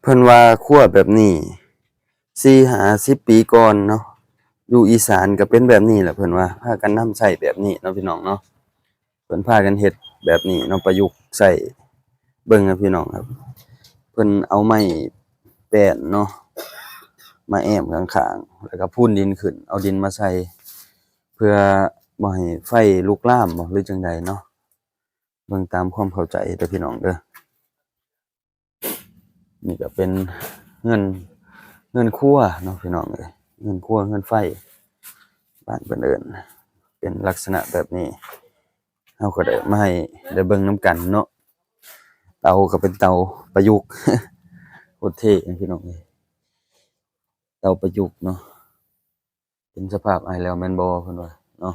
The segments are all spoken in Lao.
ເພິ່ນວ່າຄົວແບບນີ້ ສີ່ຫ້າສິບປີກ່ອນເນາະ ຢູ່ອີສານກໍເປັນແບບນີ້ແຫຼະ ເພິ່ນວ່າພາກັນນຳໃຊ້ແບບນີ້ເນາະ ພີ່ນ້ອງເນາະ. ເພິ່ນພາກັນເຮັດແບບນີ້ເນາະ ປະຍຸກໃຊ້ເບິ່ງນະ ພີ່ນ້ອງ. ເພິ່ນເອົາໄມ້ແປ້ນເນາະ ມາແອ້ມຂ້າງໆ ແລ້ວກໍພູນດິນຂຶ້ນ ເອົາດິນມາໃສ່ ເພື່ອບໍ່ໃຫ້ໄຟລຸກລາມບໍ ຫຼືຈັ່ງໃດເນາະ. ເບິ່ງຕາມຄວາມເຂົ້າໃຈເດີ ພີ່ນ້ອງເດີ. ນີ້ກໍເປັນເຮືອນ ເຮືອນຄົວເນາະ ພີ່ນ້ອງເອີຍ ເຮືອນຄົວ ເຮືອນໄຟ ບ້ານເພິ່ນເອີ້ນ ເປັນລັກສະນະແບບນີ້. ເຮົາກໍໄດ້ມາໃຫ້ໄດ້ເບິ່ງນຳກັນເນາະ. ເຕົາກໍເປັນເຕົາປະຍຸກ ໂຄດເທ່ ພີ່ນ້ອງເອີຍ ເຕົາປະຍຸກເນາະ. ເປັນສະພາບອ້າຍແລ້ວແມ່ນບໍ່ ເພິ່ນວ່າເນາະ.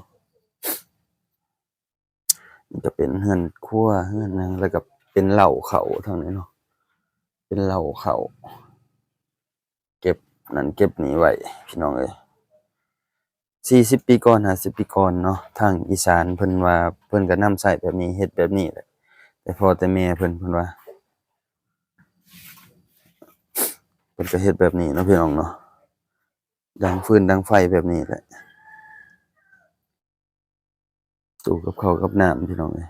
ມັນຈະເປັນເຮືອນຄົວເຮືອນຫຍັງ ແລ້ວກໍເປັນເລົ້າເຂົ້າທາງນີ້ເນາະ ເປັນເລົ້າເຂົ້າ ເກັບນັ້ນເກັບນີ້ໄວ້ ພີ່ນ້ອງເອີຍ. ສີ່ສິບປີກ່ອນ ຫ້າສິບປີກ່ອນເນາະ ທາງອີສານເພິ່ນວ່າ ເພິ່ນກໍນຳໃຊ້ແບບນີ້ ເຮັດແບບນີ້ແຫຼະ ແຕ່ພໍ່ແຕ່ແມ່ເພິ່ນ ເພິ່ນວ່າ ເພິ່ນກໍເຮັດແບບນີ້ເນາະ ພີ່ນ້ອງເນາະ ດັງຟືນດັງໄຟແບບນີ້ແຫຼະ. ຕູ້ກັບເຂົ້າກັບນ້ຳ ພີ່ນ້ອງເອີຍ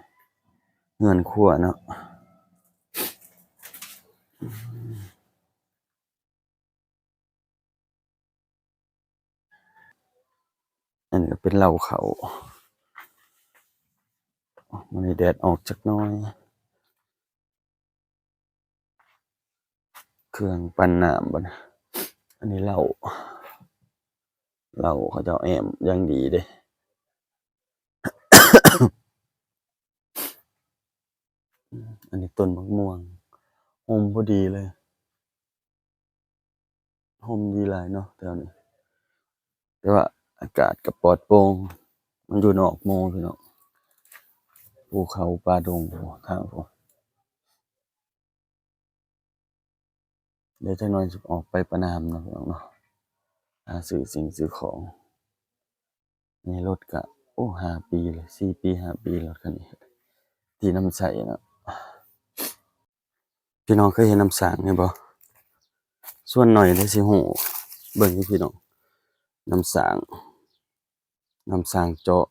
ເຮືອນຄົວເນາະ. ອັນນີ້ກໍເປັນເລົ້າເຂົ້າ ມື້ນີ້ແດດອອກຈັກໜ້ອຍ. ເຄື່ອງປັ່ນນ້ຳບັດນີ້ ອັນນີ້ເຫຼົ້າ ເຫຼົ້າເຂົາເຈົ້າແອ້ມຢ່າງດີເດ້. ອັນນີ້ຕົ້ນໝາກມ່ວງ ຮົ່ມພໍດີເລີຍ ຮົ່ມດີຫຼາຍເນາະແຖວນີ້ ແຕ່ວ່າອາກາດກໍປອດໂປ່ງ ມັນຢູ່ນອກໝູ່ ພີ່ນ້ອງ ພູເຂົາປ່າດົງ ທາງພຸ້ນ. ເດີ ຈັກໜ້ອຍຊິອອກໄປປະນາມເນາະ ພີ່ນ້ອງເນາະ ຫາຊື້ສິ່ງຊື້ຂອງ. ນີ້ລົດກະ ໂອ້ ຫ້າປີເລີຍ ສີ່ປີ ຫ້າປີ ລົດຄັນນີ້ ທີ່ນຳໃຊ້ເນາະ. ພີ່ນ້ອງເຄີຍເຫັນນ້ຳສ້າງນີ້ບໍ່? ສ່ວນໜ້ອຍເດຊິຮູ້ ເບິ່ງນີ້ພີ່ນ້ອງ ນ້ຳສ້າງ ນ້ຳສ້າງເຈາະ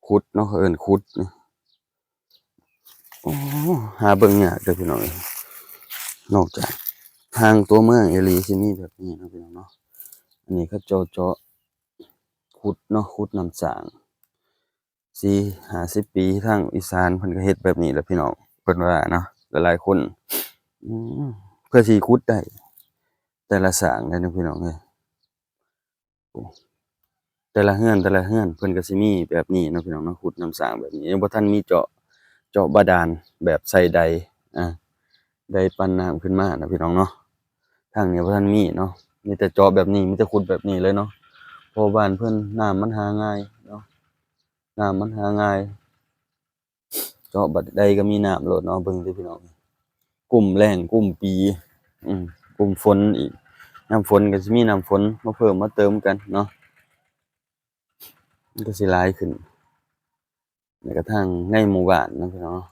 ຂຸດເນາະ ເຂົາເອີ້ນຂຸດນີ້. ໂອ້ ຫາເບິ່ງຍາກເດີພີ່ນ້ອງເອີຍ ນອກຈາກທາງຕົວເມືອງອີ່ຫຼີຊິມີແບບນີ້ເນາະ ພີ່ນ້ອງເນາະ. ອັນນີ້ເຂົາເຈົ້າເຈາະຂຸດເນາະ ຂຸດນ້ຳສ້າງ ສີ່ຫ້າສິບປີ ທາງອີສານເພິ່ນກໍເຮັດແບບນີ້ແຫຼະ ພີ່ນ້ອງ ເພິ່ນວ່າເນາະ ຫຼາຍໆຄົນ ອືມ ເພື່ອຊິຂຸດໄດ້ແຕ່ລະສ້າງເດ້ເນາະ ພີ່ນ້ອງເອີຍ. ໂອ້ ແຕ່ລະເຮືອນ ແຕ່ລະເຮືອນເພິ່ນກໍຊິມີແບບນີ້ເນາະ ພີ່ນ້ອງເນາະ ຂຸດນ້ຳສ້າງແບບນີ້ ຍັງບໍ່ທັນມີເຈາະ ເຈາະບາດານແບບໃສ່ໄດ ອາ ໄດປັ່ນນ້ຳຂຶ້ນມາເນາະ ພີ່ນ້ອງເນາະ. ທາງນີ້ບໍ່ທັນມີເນາະ ມີແຕ່ເຈາະແບບນີ້ ມີແຕ່ຂຸດແບບນີ້ເລີຍເນາະ ເພາະວ່າບ້ານເພິ່ນນ້ຳມັນຫາງ່າຍເນາະ ນ້ຳມັນຫາງ່າຍ. ເຈາະບາດໃດກໍມີນ້ຳໂລດເນາະ ເບິ່ງເດີພີ່ນ້ອງ ກຸ້ມແລ້ງກຸ້ມປີ ອືມ ກຸ້ມຝົນອີກ ຍາມຝົນກໍຊິມີນ້ຳຝົນມາເພີ່ມມາເຕີມກັນເນາະ ມັນກໍຊິຫຼາຍຂຶ້ນ. ແລ້ວກໍທາງໃນໝູ່ບ້ານເນາະ ພີ່ນ້ອງເນາະ.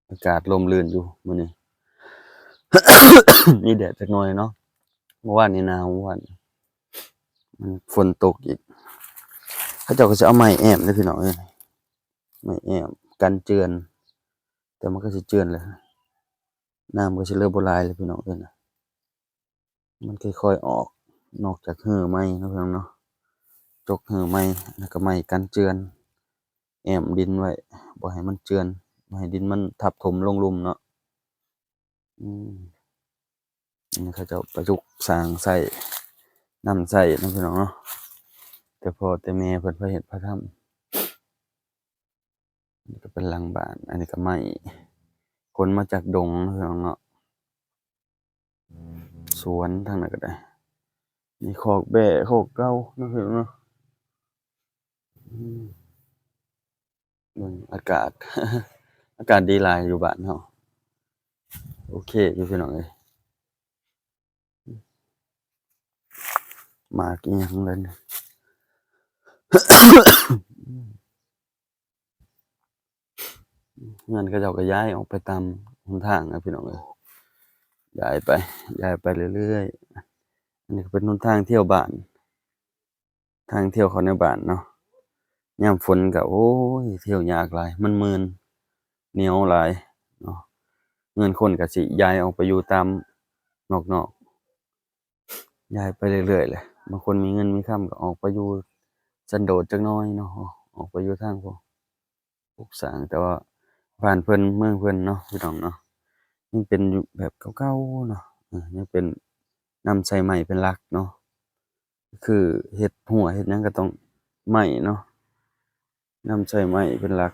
ອາກາດລົມລື່ນຢູ່ມື້ນີ້ ມີແດດຈັກໜ້ອຍເນາະ ເມື່ອວານນີ້ໜາວ ເມື່ອວານມັນຝົນຕົກອີກ. ເຂົາເຈົ້າກໍຊິເອົາໄມ້ແອ້ມເດີພີ່ນ້ອງເອີຍ ໄມ້ແອ້ມກັນເຈື່ອນ ແຕ່ມັນກໍຊິເຈື່ອນແຫຼະ ນ້ຳກໍຊິເລີບໍ່ຫຼາຍແລ້ວພີ່ນ້ອງເອີຍນະ. ມັນຄ່ອຍໆອອກ ນອກຈາກຮື້ໃໝ່ເນາະ ພີ່ນ້ອງເນາະ ຈົກຮື້ໃໝ່ ແລ້ວກໍໄມ້ກັນເຈື່ອນ ແອ້ມດິນໄວ້ ບໍ່ໃຫ້ມັນເຈື່ອນ ບໍ່ໃຫ້ດິນມັນທັບຖົມລົງລຸ່ມເນາະ. ອືມ ອັນນີ້ເຂົາເຈົ້າປະຍຸກສ້າງໃຊ້ ນຳໃຊ້ເນາະ ພີ່ນ້ອງເນາະ ແຕ່ພໍ່ແຕ່ແມ່ເພິ່ນພາເຮັດພາທຳ. ອັນນີ້ກໍເປັນຫຼັງບ້ານ ອັນນີ້ກໍໄມ້ ຂົນມາຈາກດົງເນາະ ພີ່ນ້ອງເນາະ. ສວນທາງນັ້ນກໍໄດ້ ມີຄອກແບ້ ຄອກເຕົ່າເນາະ ພີ່ນ້ອງເນາະ. ອືມ ເບິ່ງອາກາດ ອາກາດດີຫຼາຍຢູ່ບ້ານເຮົາ ໂອເຄຢູ່ ພີ່ນ້ອງເອີຍ. ໝາກອີ່ຫຍັງເລີຍນີ້? ອືມ ເຮືອນເຂົາເຈົ້າກໍຍ້າຍອອກໄປຕາມຫົນທາງນະພີ່ນ້ອງເອີຍ ຍ້າຍໄປ ຍ້າຍໄປເລື້ອຍໆ. ອັນນີ້ກໍເປັນຫົນທາງທ່ຽວບ້ານ ທາງທ່ຽວເຂົ້າໃນບ້ານເນາະ. ຍາມຝົນກໍ ໂອ້ຍ ທ່ຽວຍາກຫຼາຍ ມັນມື່ນ ໜຽວຫຼາຍເນາະ. ເຮືອນຄົນກໍຊິຍ້າຍອອກໄປຢູ່ຕາມນອກໆ ຍ້າຍໄປເລື້ອຍໆແຫຼະ. ບາງຄົນມີເງິນມີຄຳກໍອອກໄປຢູ່ສັນໂດດຈັກໜ້ອຍເນາະ ອອກໄປຢູ່ທາງພຸ້ນ ປຸກສ້າງ. ແຕ່ວ່າບ້ານເພິ່ນເມືອງເພິ່ນເນາະ ພີ່ນ້ອງເນາະ ຍັງເປັນຢູ່ແບບເກົ່າໆເນາະ ເອີ ຍັງເປັນນຳໃຊ້ໄມ້ເປັນຫຼັກເນາະ. ຄືເຮັດຮົ້ວເຮັດຫຍັງກໍຕ້ອງໄມ້ເນາະ ນຳໃຊ້ໄມ້ເປັນຫຼັກ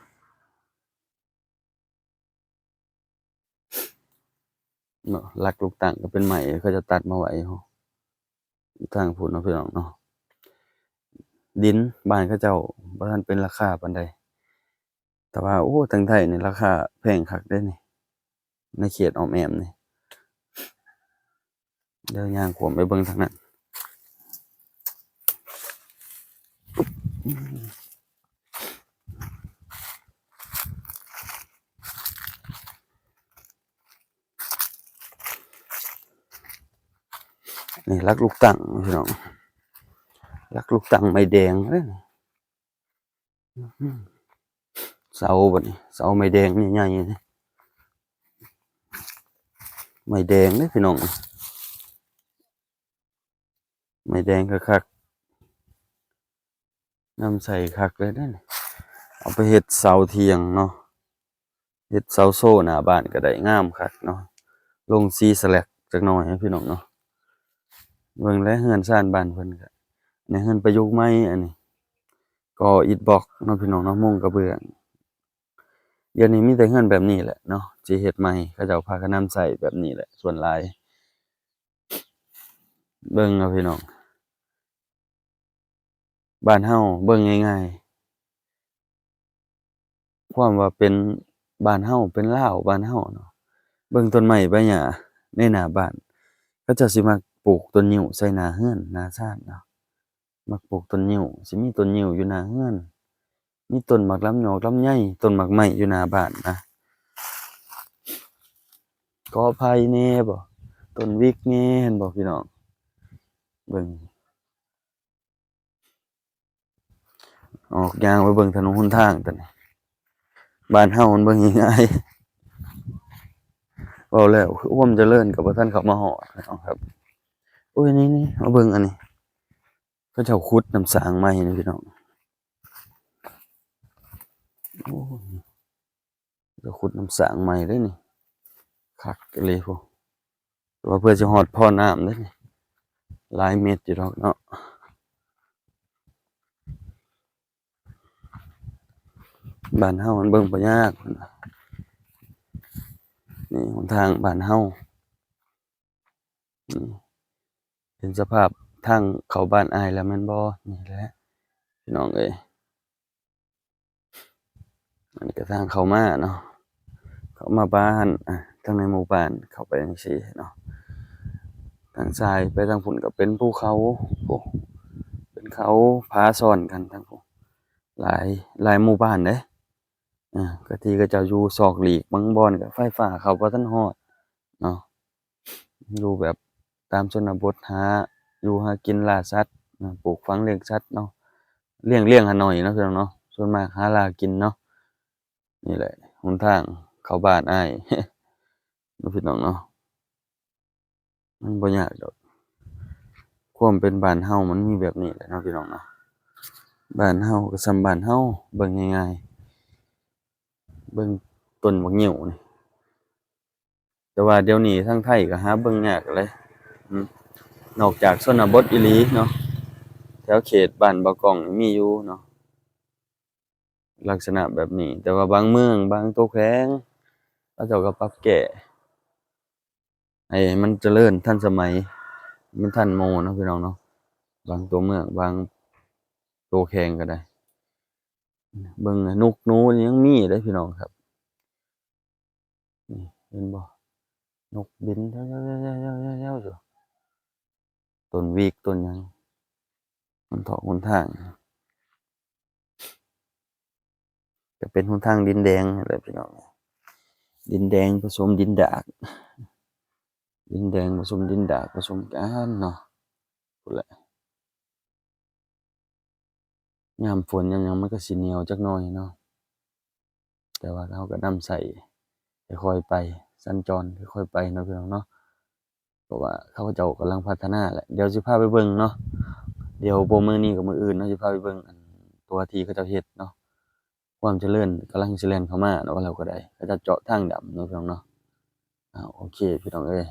ເນາະ. ຫຼັກລູກຕັ້ງກໍເປັນໄມ້ ເຂົາເຈົ້າຕັດມາໄວ້ຢູ່ທາງພຸ້ນເນາະ ພີ່ນ້ອງເນາະ. ດິນບ້ານເຂົາເຈົ້າບໍ່ທັນເປັນລາຄາປານໃດ ແຕ່ວ່າ ໂອ້ ທາງໄທນີ້ລາຄາແພງຄັກເດ້ນີ້ ໃນເຂດອ້ອມແອ້ມນີ້. ດຽວຍ່າງຂວາມໄປເບິ່ງທາງນັ້ນ. ນີ້ຫຼັກລູກຕັ້ງພີ່ນ້ອງ ຫຼັກລູກຕັ້ງໄມ້ແດງເດ້. ເສົາບັດນີ້ ເສົາໄມ້ແດງໃຫຍ່ໆ ໄມ້ແດງເດ້ພີ່ນ້ອງ ໄມ້ແດງຄັກໆ ນຳໃຊ້ຄັກເລີຍເດ້. ເອົາໄປເຮັດເສົາຖຽງເນາະ ເຮັດເສົາໂຊໜ້າບ້ານກໍໄດ້ ງາມຄັກເນາະ. ລົງສີສະແລັກຈັກໜ້ອຍໃຫ້ພີ່ນ້ອງເນາະ. ເບິ່ງແລະເຮືອນຊານບ້ານເພິ່ນກໍ ໃນເຮືອນປະຍຸກໃໝ່ ອັນນີ້ກໍ່ອິດບລັອກເນາະ ພີ່ນ້ອງເນາະ ມຸງກະເບື້ອງ. ດຽວນີ້ມີແຕ່ເຮືອນແບບນີ້ແຫຼະເນາະ ຊິເຮັດໃໝ່ ເຂົາເຈົ້າພາກັນນຳໃຊ້ແບບນີ້ແຫຼະສ່ວນຫຼາຍ. ເບິ່ງເນາະ ພີ່ນ້ອງ ບ້ານເຮົາເບິ່ງງ່າຍໆ ຄວາມວ່າເປັນບ້ານເຮົາ ເປັນລາວບ້ານເຮົາເນາະ ເບິ່ງຕົ້ນໄມ້ໃບຫຍ້າໃນໜ້າບ້ານ ເຂົາເຈົ້າຊິມັກປູກຕົ້ນງິ້ວໃສ່ໜ້າເຮືອນໜ້າຊານເນາະ. ມັກປູກຕົ້ນງິ້ວ ຊິມີຕົ້ນງິ້ວຢູ່ໜ້າເຮືອນ ມີຕົ້ນໝາກລຳຫຍອກລຳໄຍ ຕົ້ນໝາກໄມ້ຢູ່ໜ້າບ້ານນະ. ກໍໄຜ່ແດ່ບໍ ຕົ້ນວິກແດ່ ເຫັນບໍ່ພີ່ນ້ອງ ເບິ່ງ. ອອກຍ່າງໄປເບິ່ງຖະໜົນຫົນທາງຕົວນີ້ ບ້ານເຮົາມັນເບິ່ງງ່າຍໆ ເວົ້າແລ້ວຄືຄວາມຈະເລີນກໍບໍ່ທັນເຂົ້າມາຮອດພີ່ນ້ອງຄັບ. ໂອ້ຍ ນີ້ໆ ມາເບິ່ງອັນນີ້ ເຂົາເຈົ້າຂຸດນ້ຳສ້າງໃໝ່ນີ້ພີ່ນ້ອງ ໂອ້ຍ. ກໍຂຸດນ້ຳສ້າງໃໝ່ເດ້ນີ້ ຄັກອີ່ຫຼີພຸ້ນ ແຕ່ວ່າເພື່ອຊິຮອດພໍນ້ຳເດ້ນີ້ ຫຼາຍເມັດຢູ່ດອກເນາະ. ບ້ານເຮົາມັນເບິ່ງບໍ່ຍາກ ນີ້ຫົນທາງບ້ານເຮົາ. ນີ້ ເຫັນສະພາບທາງເຂົ້າບ້ານອ້າຍແລ້ວແມ່ນບໍ່? ນີ້ແຫຼະພີ່ນ້ອງເອີຍ ອັນນີ້ກໍທາງເຂົ້າມາເນາະ ເຂົ້າມາບ້ານ ອາ ທາງໃນໝູ່ບ້ານ ເຂົ້າໄປຈັ່ງຊີ້ເນາະ. ທາງຊ້າຍໄປທາງພຸ້ນກໍເປັນພູເຂົາ ໂອ້ ເປັນເຂົາຜາຊ້ອນກັນທາງພຸ້ນ ຫຼາຍ ຫຼາຍໝູ່ບ້ານເດ້. ອາ ກະທີ່ເຂົາເຈົ້າຢູ່ຊອກຫຼີກ ບາງບ່ອນກໍໄຟຟ້າເຂົ້າບໍ່ທັນຮອດເນາະ ຢູ່ແບບຕາມຊົນນະບົດ ຫາຢູ່ຫາກິນ ລ່າສັດ ອາ ປູກຝັງລ້ຽງສັດເນາະ ລ້ຽງ ລ້ຽງຫາໜ້ອຍເນາະ ພີ່ນ້ອງເນາະ ສ່ວນມາກຫາລ່າກິນເນາະ. ນີ້ແຫຼະຫົນທາງເຂົ້າບ້ານອ້າຍເນາະ ພີ່ນ້ອງເນາະ. ມັນບໍ່ຍາກດອກ ຄວາມເປັນບ້ານເຮົາມັນມີແບບນີ້ແຫຼະເນາະ ພີ່ນ້ອງເນາະ. ບ້ານເຮົາກໍສ່ຳບ້ານເຮົາ ເບິ່ງງ່າຍໆ ເບິ່ງຕົ້ນບັກງິ້ວນີ້ ແຕ່ວ່າດຽວນີ້ທາງໄທກໍຫາເບິ່ງຍາກເລີຍ ອືມ ນອກຈາກຊົນນະບົດອີ່ຫຼີເນາະ ແຖວເຂດບ້ານບໍ່ກ້ອງນີ້ມີຢູ່ເນາະ ລັກສະນະແບບນີ້ ແຕ່ວ່າບາງເມືອງ ບາງຕົວແຂວງ ເຂົາເຈົ້າກໍປັບແກ້ ໃຫ້ມັນຈະເລີນທັນສະໄໝ ມັນທັນໝູ່ເນາະ ພີ່ນ້ອງເນາະ. ບາງຕົວເມືອງ ບາງຕົວແຂວງກໍໄດ້ ເບິ່ງນົກໜູຍັງມີເດ້ ພີ່ນ້ອງຄັບ. ນີ້ເຫັນບໍ່? ນົກບິນແລ້ວໆໆໆຢູ່ ຕົ້ນວິກຕົ້ນຫຍັງ ມັນເທາະຫົນທາງ. ກໍເປັນຫົນທາງດິນແດງຫັ້ນແຫຼະພີ່ນ້ອງ, ດິນແດງປະສົມດິນດາກ, ດິນແດງປະສົມດິນດາກ ປະສົມກັນເນາະ. ພຸ້ນແຫຼະ ຍາມຝົນຍາມຫຍັງມັນກໍຊິໜຽວຈັກໜ້ອຍເນາະ, ແຕ່ວ່າເຮົາກໍນຳໃຊ້ ຄ່ອຍໆໄປ ສັນຈອນຄ່ອຍໆໄປເນາະພີ່ນ້ອງເນາະ. ເພາະວ່າເຂົາເຈົ້າກຳລັງພັດທະນາແຫຼະ, ດຽວຊິພາໄປເບິ່ງເນາະ, ດຽວບໍ່ມື້ນີ້ກໍມື້ອື່ນເນາະ ຊິພາໄປເບິ່ງອັນຕົວທີ່ເຂົາເຈົ້າເຮັດເນາະ. ຄວາມຈະເລີນກຳລັງຊິແລ່ນເຂົ້າມາເນາະ, ວ່າແລ້ວກໍໄດ້ ເຂົາເຈົ້າເຈາະທາງດຳເນາະພີ່ນ້ອງເນາະ. ອາ ໂອເຄພີ່ນ້ອງເອີຍ,